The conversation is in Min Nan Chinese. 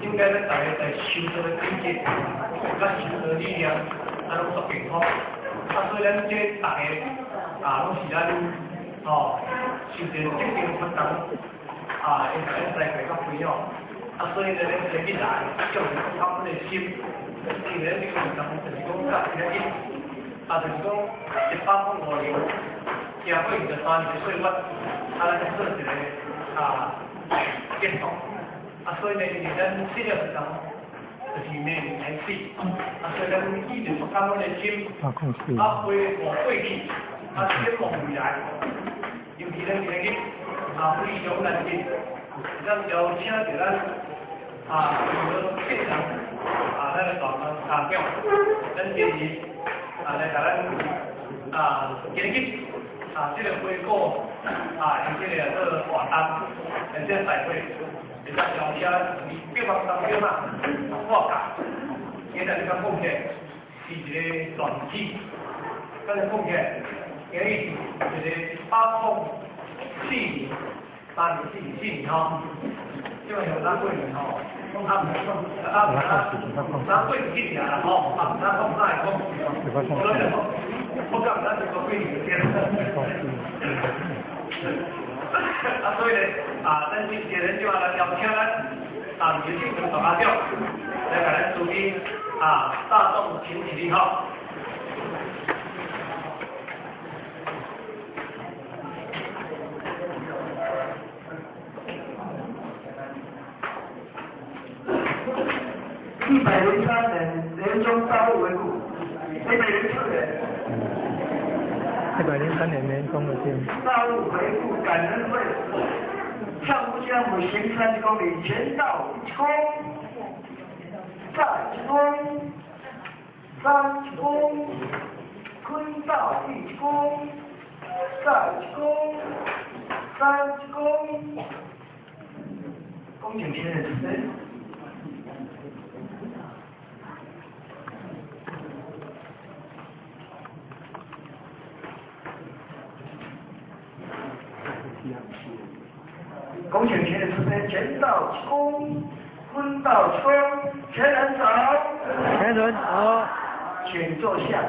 应该咱大家在修道的品质，佮修道理念，啊，攏足健康。啊，所以咱這大家啊，攏是咱吼，受這個正經活動啊，會共咱栽培佮培養。啊，所以呢，咱這一來，叫是感恩的心，因為咱這個活動就是講甲今仔日，啊，就是講105年，經過23年的歲月，啊，咱做一個啊結束。啊，所以呢，因為咱這個活動就是明年開始，啊，所以咱以一個感恩的心，啊，回顧過去，啊，展望未來，尤其咱今日啊，非常難得，咱邀請著咱啊，這個縣長啊，咱的大大長，咱今日啊來共咱啊，今日啊，這個回顧啊，這個做活動，這個大會。會當邀請百萬當中啊，我教，今日你講講起來是一個傳奇，咱講起來，今日是一個104年，3年44年吼，這個像咱過年吼，啊啊啊，咱過年去爾啦吼，啊毋知講哪會講，所以講，我講咱是講過年就對。啊，所以咧，啊，咱今日就來邀請咱啊，劉敬文大家長來共咱主持啊，大眾請起立吼。103年年終大會回顧，104年。 103年年終的見。大會回顧感恩會，上不將母行30公里，前到一公，再一公，三一公，坤道一公，再一公，三一公，恭請先生。恭請前人出山，前到一公，坤道一公，前人早。前人好。請坐下。